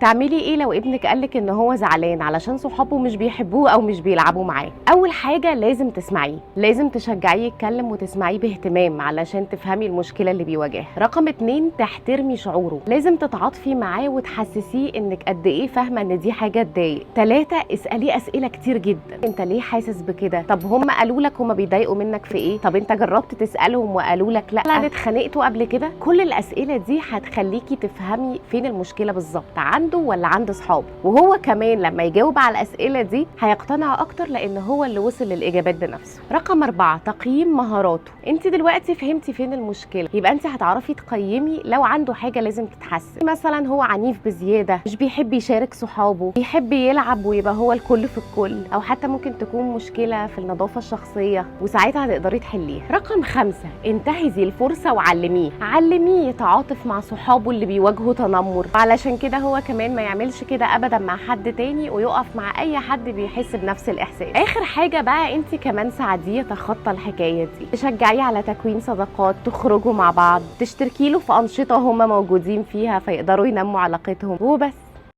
تعملي ايه لو ابنك قالك ان هو زعلان علشان صحابه مش بيحبوه او مش بيلعبوا معاه؟ اول حاجة لازم تسمعيه، لازم تشجعيه يتكلم وتسمعيه باهتمام علشان تفهمي المشكلة اللي بيواجهها. رقم 2، تحترمي شعوره، لازم تتعاطفي معاه وتحسسيه انك قد ايه فاهمه ان دي حاجة تضايق. 3، اساليه اسئلة كتير جدا، انت ليه حاسس بكده؟ طب هم قالوا لك هم بيضايقوا منك في ايه؟ طب انت جربت تسالهم وقالوا لك لا؟ اتخانقتوا قبل كده؟ كل الاسئلة دي هتخليكي تفهمي فين المشكلة بالظبط، عنده ولا عند اصحابه. وهو كمان لما يجاوب على الاسئلة دي هيقتنع اكتر لان هو اللي وصل للاجابات بنفسه. رقم 4، تقييم مهاراته. انت دلوقتي فهمتي فين المشكلة، يبقى انت هتعرفي تقيمي لو عنده حاجة لازم تتحسن. مثلا هو عنيف بزيادة، مش بيحب يشارك صحابه، بيحب يلعب ويبقى هو الكل في الكل، او حتى ممكن تكون مشكلة في النظافة الشخصية، وساعتها هتقدري تحليها. رقم 5، انتهزي الفرصة وعلميه، علمية يتعاطف مع صحابه اللي بيواجهوا تنمر، علشان كده هو كمان ما يعملش كده ابدا مع حد تاني ويقف مع اي حد بيحس بنفس الاحساس. اخر حاجة بقى، انت كمان ساعديه يتخطى الحكاية دي، تشجعيه على تكوين صداقات، تخرجوا مع بعض، تشتركي له في انشطة هما موجودين فيها فيقدروا ينموا علاقتهم وبس.